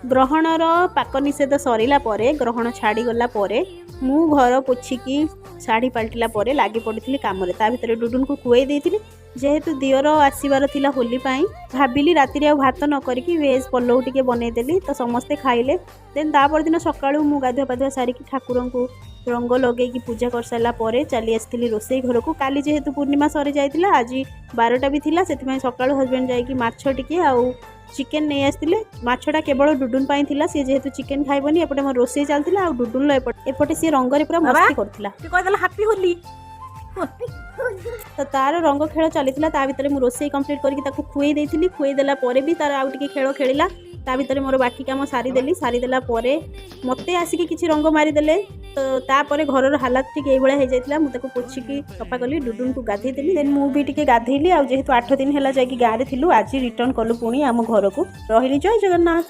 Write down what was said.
ଗ୍ରହଣର ପାକ ନିଷେଧ ସରିଲା ପରେ, ଗ୍ରହଣ ଛାଡ଼ିଗଲା ପରେ ମୁଁ ଘର ପୋଛିକି ଶାଢ଼ୀ ପାଲଟିଲା ପରେ ଲାଗି ପଡ଼ିଥିଲି କାମରେ। ତା ଭିତରେ ଡୁଡୁନକୁ ଖୁଆଇ ଦେଇଥିଲି। ଯେହେତୁ ଦିଅର ଆସିବାର ଥିଲା ହୋଲି ପାଇଁ, ଭାବିଲି ରାତିରେ ଆଉ ଭାତ ନ କରିକି ଭେଜ୍ ପଲଉ ଟିକେ ବନେଇଦେଲି। ତ ସମସ୍ତେ ଖାଇଲେ। ଦେନ୍ ତା ପରଦିନ ସକାଳୁ ମୁଁ ଗାଧୁଆ ପାଧୁଆ ସାରିକି ଠାକୁରଙ୍କୁ ରଙ୍ଗ ଲଗେଇକି ପୂଜା କରିସାରିଲା ପରେ ଚାଲି ଆସିଥିଲି ରୋଷେଇ ଘରକୁ। କାଲି ଯେହେତୁ ପୂର୍ଣ୍ଣିମା ସରିଯାଇଥିଲା, ଆଜି 12ଟା ବି ଥିଲା, ସେଥିପାଇଁ ସକାଳୁ ହଜବେଣ୍ଡ ଯାଇକି ମାଛ ଟିକେ ଆଉ ଚିକେନ୍ ନେଇ ଆସିଥିଲେ। ମାଛଟା କେବଳ ଡୁଡୁନ ପାଇଁ ଥିଲା, ସିଏ ଯେହେତୁ ଚିକେନ୍ ଖାଇବନି। ଏପଟେ ମୋର ରୋଷେଇ ଚାଲିଥିଲା ଆଉ ଡୁଡୁନର ଏପଟେ ଏପଟେ ସିଏ ରଙ୍ଗରେ ପୁରା ମସ୍ତି କରୁଥିଲା। କହିଦେଲା ହାପି ହୋଲି। ତ ତାର ରଙ୍ଗ ଖେଳ ଚାଲିଥିଲା, ତା ଭିତରେ ମୁଁ ରୋଷେଇ କମ୍ପ୍ଲିଟ୍ କରିକି ତାକୁ ଖୁଏଇ ଦେଇଥିଲି। ଖୁଏଇ ଦେଲା ପରେ ବି ତାର ଆଉ ଟିକେ ଖେଳ ଖେଳିଲା। ତା ଭିତରେ ମୋର ବାକି କାମ ସାରିଦେଲି। ସାରିଦେଲା ପରେ ମୋତେ ଆସିକି କିଛି ରଙ୍ଗ ମାରିଦେଲେ। ତ ତାପରେ ଘରର ହାଲାତ ଟିକେ ଏଇଭଳିଆ ହେଇଯାଇଥିଲା। ମୁଁ ତାକୁ ପୋଛିକି ସଫା କଲି, ଡୁଡୁନକୁ ଗାଧେଇ ଦେଲି, ଦେନ୍ ମୁଁ ବି ଟିକେ ଗାଧେଇଲି। ଆଉ ଯେହେତୁ 8 ଦିନ ହେଲା ଯାଇକି ଗାଁରେ ଥିଲୁ, ଆଜି ରିଟର୍ନ କଲୁ ପୁଣି ଆମ ଘରକୁ। ରହିଲି, ଜୟ ଜଗନ୍ନାଥ।